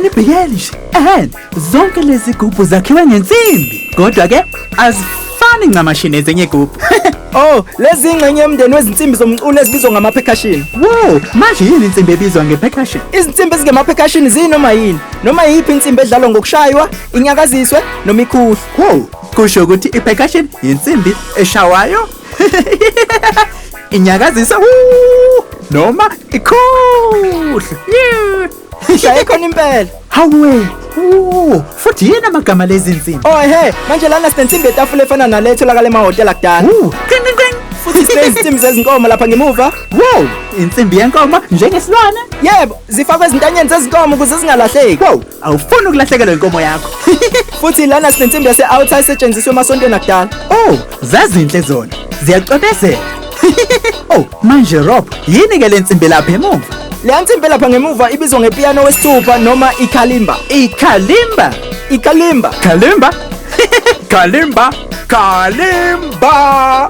Anibhekeli nje. Ehhe, zonke lezi gubhu zakhiwe ngensimbi. Kodwa ke azifani ncamashi nezinye igubhu. Oh, lezi ingxenye yomndeni wezinsimbi zomculo ezibizwa ngama-percussion. Wow, manje yini insimbi ebizwa nge-percussion? Izinsimbi ezingema-percussion ziyinoma yini, noma yiphi insimbi edlalwa ngokushaywa, inyakaziswe noma ikhuhlwe. Wow, kusho ukuthi i-percussion insimbi eshawayo. Inyakazisa wuu noma ikhuhle. Yeah. Shaye khona impela. Hawe. Woo, futhi yini amagama lezi nsimbi? Oh ehe, manje lana sinensimbi yetafula efana nale etholakala emahhotela kudala. Woo, qing qing qing. Futhi sinezinsimbi zezinkomo lapha ngemuva. Wow, insimbi yenkomo njengesilwane. Yebo, zifakwe ezintanyeni zezinkomo ukuze zingalahleki. Wow, awufuni ukulahlekelwa inkomo yakho. Futhi lana sinensimbi yase-outer esetshenziswa emasontweni akudala. Oh, zazinhle zona. Ziyacwebezela. Oh, manje Rob, yini ke lensimbi lapha emuva? Leya nsimbi lapha ngemuva ibizwa ngepiyano wesithupha noma ikhalimba. Ikhalimba. Ikhalimba. Kalimba. Kalimba. Kalimba.